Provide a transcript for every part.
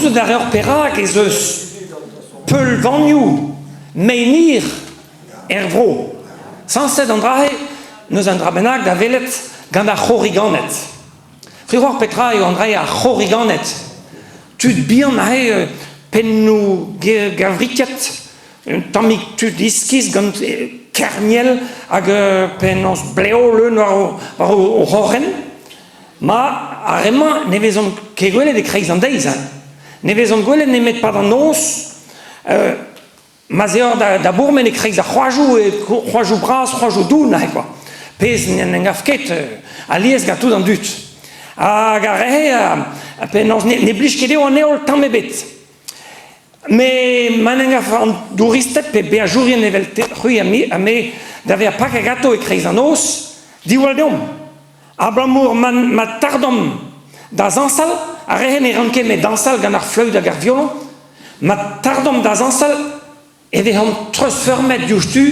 Gouzout a reoc'h perak ez eus peulvanioù mein-hir er vro. Sañset an dra-se n'eus un dra bennak da welet gant ar c'horriganed. C'hwi 'oar petra eo an dra-se ar c'horriganed? Tud bihan aze, pennoù gavriket, un tammig tud iskis gant kerniel hag penaos blev leun war o c'hroc'hen. Ma, ar re-mañ ne vezont ket gwelet e-kreiz an deiz. Hein. Ne vezont gwelet nemet 'pad an noz. Ma'z eor da bourmen e-kreiz ar c'hoajoù, c'hoajoù bras, c'hoajoù doun aze kwa. Pezh n'en gav ket alies gant tout an dud. Hag ar re-se, penaos ne blij ket dezho an heol tamm ebet. Met ma n'en gav an douristed pe beajourien evel c'hwi ha me da vezañ paket ganto e-kreiz an noz, diwall deomp. Abalamour ma tardomp da zañsal, ar re-se ne ran ket met dañsal gant ar fleüt hag ar violoñ, ma tardomp da zañsal e vezomp treuzfeurmet diouzhtu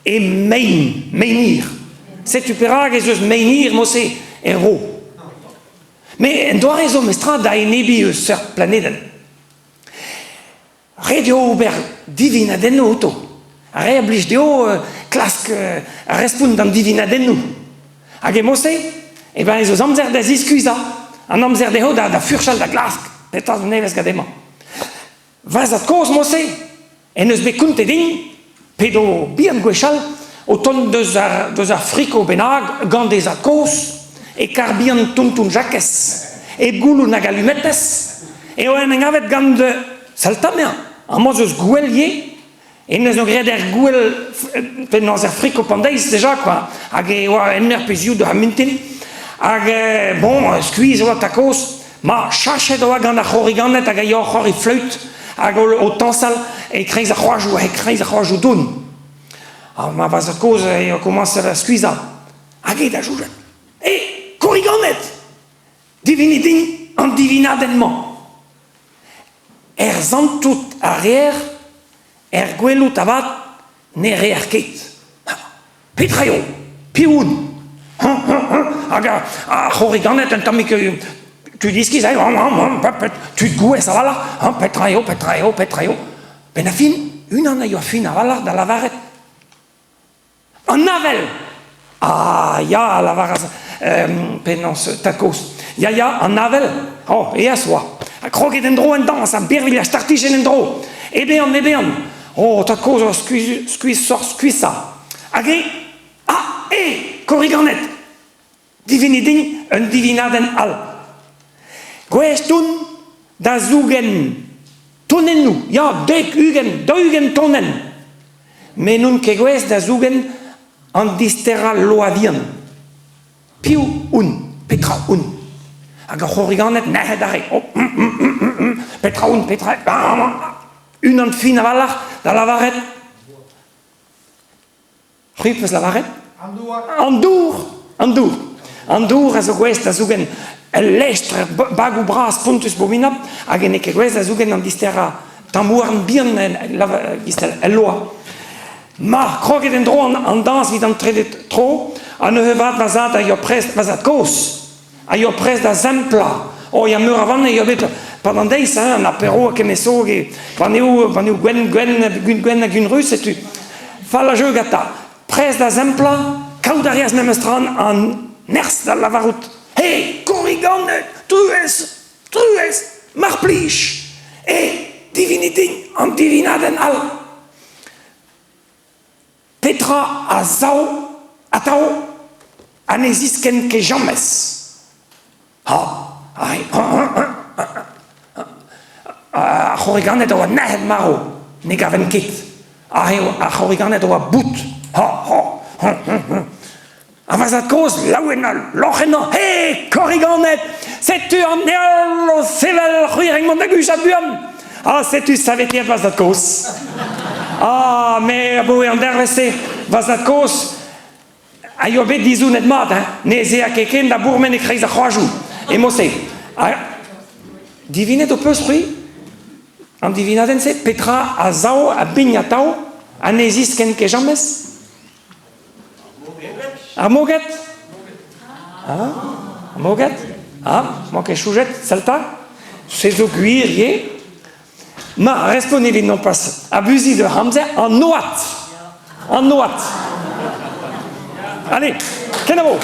e mein, mein-hir. Setu perak ez eus mein-hir mod-se er vro. Met un doare zo memestra da enebiñ eus seurt planedenn. Ret eo ober divinadennoù outo. Ar re a blij dezho klask respont d'an divinadennoù. Hag e mod-se, eh ben ez eus amzer da ziskuizhañ, an amzer dezho da furchal da glask petra zo nevez gant hemañ. Va zad-kozh mod-se en deus bet kontet din, p'edo bihan gwechall, o tont deus ar, deus ar friko bennak gant he zad-kozh, e karr bihan tonton Jakez, hep gouloù nag alumetez, eo en em gavet gant sell 'ta 'mezañ, amañ 'z eus gouel ivez, hennezh 'no graet er gouel penaos er friko pandeiz deja kwa, hag e oa un eur pe ziv d'ar mintin, hag bon, skuizh e oa tad-kozh, Ma, chachet oa gant ar c'horriganed hag a yoa o c'hoari fleüt hag o tañsal e-kreiz ar c'hoajoù, e-kreiz ar c'hoajoù don. Ha ma va zad-kozh eo komañset da skuizhañ. Hag eo da soñjal, E, korriganed! Divinit din an divinadenn-mañ. Er santout a reer, er gwelout avat ne reer ket. Petra eo? Piv out? Hag ar c'horriganed un tammig tud iskis, tud gouez a-walc'h, petra eo, petra eo, petra eo. Benn ar fin, unan a yoa fin a-walc'h da lavaret An avel! Ah ya, a lavaras penaos tad-kozh. Ya, ya, an avel, oh, aes oa. Ha kroget en-dro en dañs, ha birvilh ha startijenn en-dro. Ebean, ebean. Oh, tad-kozh oa skuizhoc'h-skuizhañ. Hag e... Ah, e, korriganed! Divinit din un divinadenn all. Gouest on da zougen tonennoù, ya, dek, 20, 40 tonenn. Met n'on ket gouest da zougen an disterañ loa vihan. Piv on? Petra on? Hag ar c'horriganed nec'het arre. Oh, mm, mm, mm, mm, petra on? Petra? Unan fin a-walc'h da lavaret C'hwi 'peus lavaret? An dour. An dour, an dour. An dour a zo gouest da zougen ul lestr, bagoù bras spontus bominapl, hag n'eo ket gouest da zougen an disterañ tamm houarn bihan el loa. Ma, kroget en-dro an dañs evit an trede tro, ha neuze 'vat va zad a yoa prest, va zad-kozh a yoa prest da semplañ. Oh, ya meur a vanne yoa bet pad an deiz, hein, an apero ha kement zo, banneoù, banneoù gwenn, gwenn, gwin gwenn ha gwin ruz, setu. Fall a jeu gantañ. Prest da semplañ, kaout a reas memes tra an nerzh da lavarout He, korriganed, truez, truez, mar plij, e divinit din an divinadenn all. Petra a sav atav ha ne ziskenn ket james? Ha, ar c'horriganed a oa nec'het-marv, ne gavent ket. Ar c'horriganed a oa bout. Ha, ha, ha, ha. Ha va zad-kozh laouen ha lorc'h ennañ, He, korriganed, setu an heol o sevel, c'hwi renk mont da guzhat buan. Ha setu saveteet va zad-kozh. Ah, me abaoe an dervezh-se, va zad-kozh a yoa bet dizounet mat, hein. Ne 'z ea ket ken da bourmen e-kreiz ar c'hoajoù, e-mod-se. Ha divinet ho peus, c'hwi, an divinadenn-se, petra a sav a bign atav ha ne ziskenn ket james? Ar moged Ah, ar moged Ah, 'mañ ket choujet, sell 'ta. Se zo gwir ivez. Ma respont evit nompas abuziñ d'hoc'h amzer an oad. An oad. Allez, kenavo!